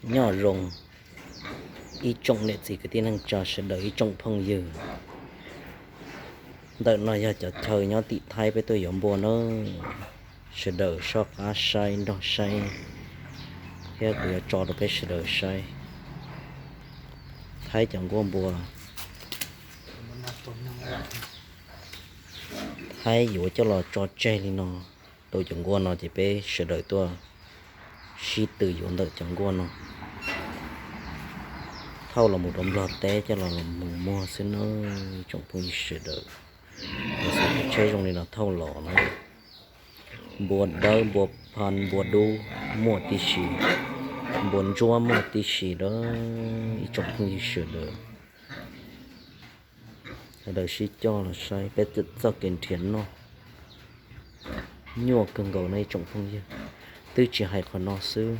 Nyob zoo ib tsoom niam txiv kwv tij neej tsa sawv daws ib tsoom phooj ywg. Ntawm no yog cov chaw nyob tim Thaib peb tuaj yuav npua na. Sawv daws soj qab saib nrog saib thiab kuv yuav tso rau peb sawv daws saib. Thaib cov nkuaj npua, Thaib yuav coj los tso tseg li no. Rau cov nkuaj no ces peb sawv daws tuaj sib tw yuav ntawm cov nkuaj no. Thauj los mus rau Nplog teb coj los los mus muag xwb na, tsoom phooj ywg sawv daws. Los xav tsheb zoo li no thauj los na. Npua dawb, npua phas, npua dub muaj tib si, npua ntsuab muaj tib si na, ib tsoom phooj ywg sawv daws. Sawv daws sib coj los saib peb txoj kev nrhiav noj nyuaj kawg nkaus no ib tsoom phooj ywg. Twb tsis hais qhov no xwb,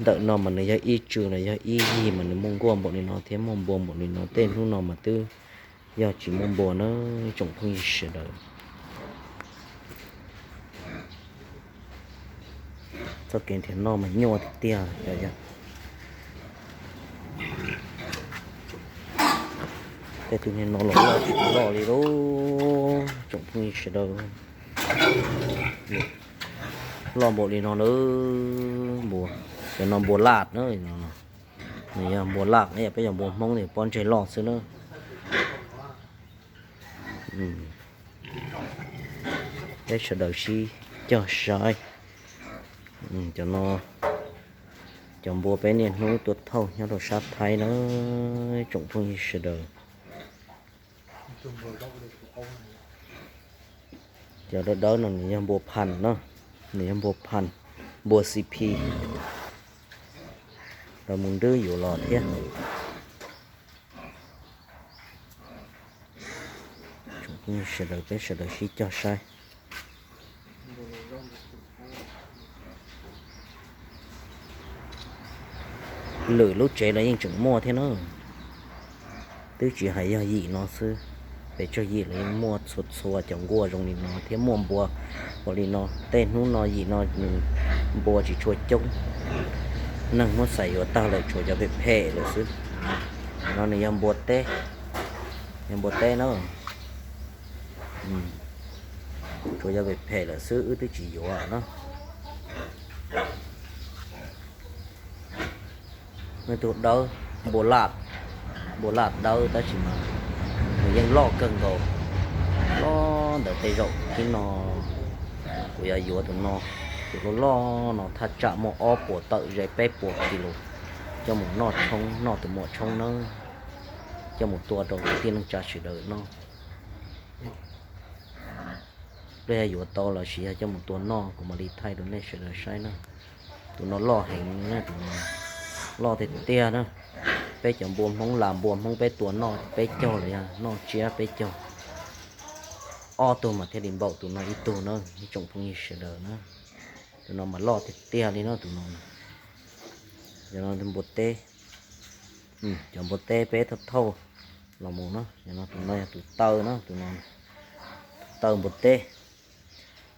ntawm no mas nws yog ib tsw los yog ib yig mas nws muaj nkuaj npaum li no thiab muaj npua npaum li no, tej hnub no mas twb yog tsis muaj npua na ib tsoom phooj ywg sawv daws. Txoj kev nrhiav noj mas nyuaj tiag tiag. Tej tug niag no los loj tsis loj li lauj tsoom phooj ywg sawv daws. Loj npaum li no na, npua, cov no npua laj na, nws yog npua laj na, yog peb yog npua Hmoob nws pob ntseg loj xwb na. Peb sawv daws sib cog saib. Cov no, cov npua peb niaj hnub tuaj thauj nyob rau sab Thaib na, tsoom phooj ywg sawv daws. Cov dawb dawb no nws yog npua phas na, nws yog npua phas, npua C P. Lawv mus nrwb yuav los thiab. Sawv daws, peb sawv daws sib cog saib. Lwm lub tsev los yeej tseem muaj thiab na. Twb tsis hais yog yim no xwb, pes tsawg yim los yeej muaj txhua txhua cov nkuaj zoo li no thiab muaj npua ua li no. Tej hnub no yim no nws npua tsis tshua coob, neeg muab xais yuav tag lawm, tshuav cov phem phem lawm xwb. No nws yog npua teb, yog npua teb na. Tshuav cov phem phem lawm xwb, wb twb tsis yuav na. Nws tus dawb, npua laj, npua laj dawb tab sis mas nws yeej loj kawg nkaus. Loj ntawm tej zaum thib no kuv yuav yuav tus no, tus loj loj no thaj tsam muaj ob puas tawm ze peb puas kis lus, coj mus noj tshoob, noj tus muam tshoob nawb, coj mus tua rau kwv tij neej tsa sawv daws noj. Pliag yog yuav tau los sis yog coj mus tua noj kuv mam li thaij rau nej sawv daws saib na. Tus no loj heev, tus no loj tiag tiag na. Peb cov npua Hmoob las npua Hmoob peb tua noj peb caug los yog noj tsiab peb caug, ob tug mas thiaj li npaum tus no ib tug na, ib tsoom phooj ywg sawv daws na. Tus no mas loj tiag tiag li no, tus no. Cov no npua teb, cov npua teb peb thauj thauj los mus na. Tus no yog tus taw na, tus no tus taw npua teb.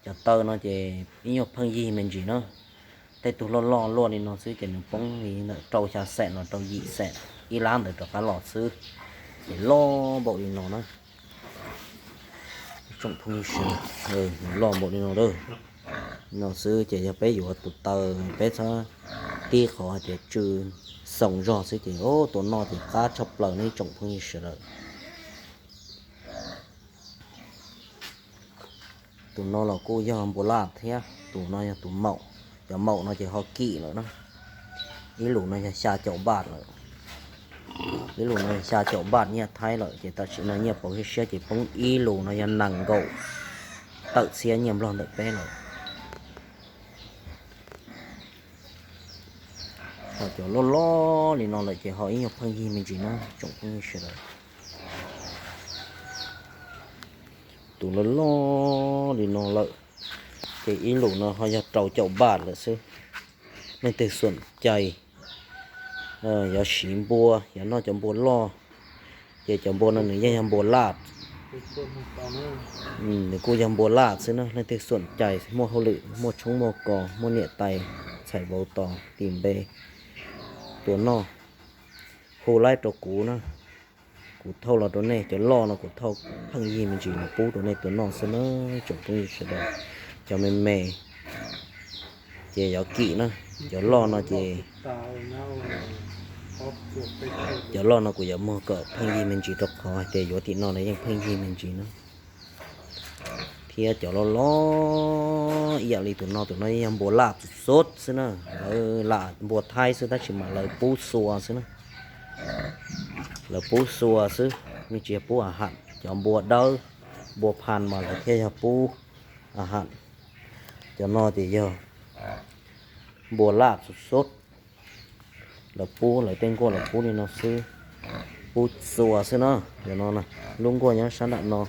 Cov taw no ces ib nyuag pheej yig me ntsis na. Tej tug loj loj luaj li no xwb ces nws poob li ntawm rau xya xees los rau yim xees ib lab ntawd rov qab los xwb. Ces loj npaum li no na. Tsoom phooj ywg, nws loj npaum li no lawm. No xwb ces yog peb yuav tus taw, peb txhob tib qhov hais tias tsw xoo zog xwb ces tua noj ces qab tshaj plaws ne ib tsoom phooj ywg sawv daws. Tus no los kuj yog npua laj thiab, tus no yog tus maum, cov maum no ces ho kim lawm na. Ib lus no yog xya caum npaj lawm, ib lus no yog xya caum npaj nyiaj Thaib lawm ces tam sim no nyiaj pauv siab siab ces poob ib lus no yog nees nkaum tawm txhiab nyiaj Nplog ntawm peb lawm. Ho cov loj loj li no lawm ces ho ib nyuag pheej yig me ntsis na tsoom phooj ywg sawv daws. Tus loj loj li no lawm ces ib lus no ho yog rau caum npaj lawm xwb. Leej twg xuam cai yuav siv npua, yuav noj cov npua loj, ces cov npua no nws yeej yog npua laj. Nws kuj yog npua laj xwb na, leej twg xuam cai muaj hauj lwm, muaj tshoob muaj kos, muaj niam tais txhais vauv tos tis npe, Tua noj, hu laib rau kuv na, kuv thauj los rau nej. Cov loj no kuv thauj pheej yig me ntsis los pub rau nej tua noj xwb na, tsoom phooj ywg sawv daws. Cov me me ces yuav kim na, cov loj no ces, cov loj no kuv yuav muag kom pheej yig me ntsis rau qhov hais tias yuav tim no lawv yeej pheej yig me ntsis na. Thiab cov loj loj ib yam li tus no, tus no yog npua laj xub xwb na, lawv lam npua thaib xwb tab sis mas lawv pub xua xwb na. Lawv pub xua xwb, yeej tsis yog pub a ham. Cov npua dawb, npua phas mas lawv thiaj yog pub a ham. Cov no ces yog npua laj xub xub, lawv pub, lawv tej nkuaj lawv pub li no xwb, pub xua xwb na. Cov no, lub nkuaj nyob sab nram no,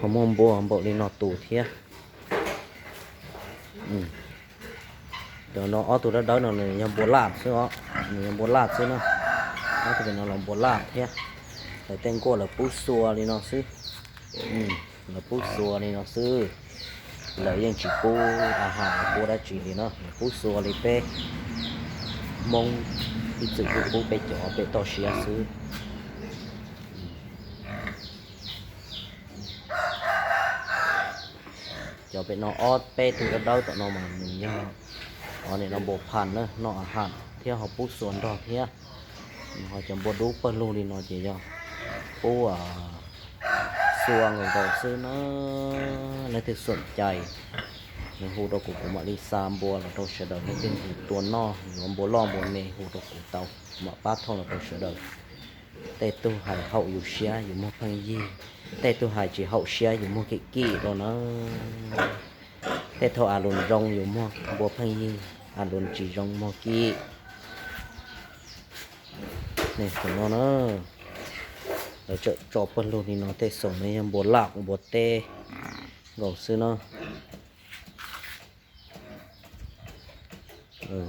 ho muaj npua npaum li no tus thiab. Cov no ob tug dawb dawb no nws yog npua laj xwb os, nws yog npua laj xwb na. Ob tug no los npua laj thiab. Lawv tej nkuaj lawv pub xua li no xwb. Lawv pub xua li no xwb. Lawv yeej tsis pub a ham, pub dab tsi li no, lawv pub xua li peb Hmoob ib txwm pub peb cov pem toj siab xwb. Cov pem no ob peb tug dawb dawb tom no mas nws yog, o, nim no npua phas na, noj a ham thiab ho pub xua nrog thiab. Ho cov npua dub pawg lug li no ces yog pub xua nkaus nkaus xwb na. Leej twg xoom cai, nws hu rau kuv, kuv mam li xa npua los rau sawv daws. Leej twg hu tua noj yuav npua loj npua me hu rau kuv tau, kuv mam pab thauj los rau sawv daws. Tej tug hais haum yus siab yus muag pheej yig, tej tug hais tsis haum siab yus muag kim kim rau na. Tej thaum a lus zoo yus muag npua pheej yig, a lus tsis zoo muag kim. Tus no na, lawv tseem tso pawg lug li no, tej xoo no yog npua laj npua teb nkaus xwb na.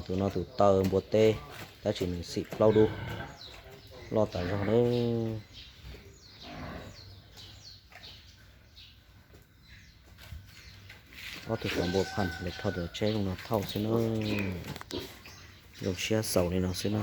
Tus no tus taw npua teb, tab sis nws xim plaub dub, loj tas zog na. Ob tug cov npua phas lawv thauj, cov tsheb zoo no thauj xwb na. Zoo siab xaus li no xwb na.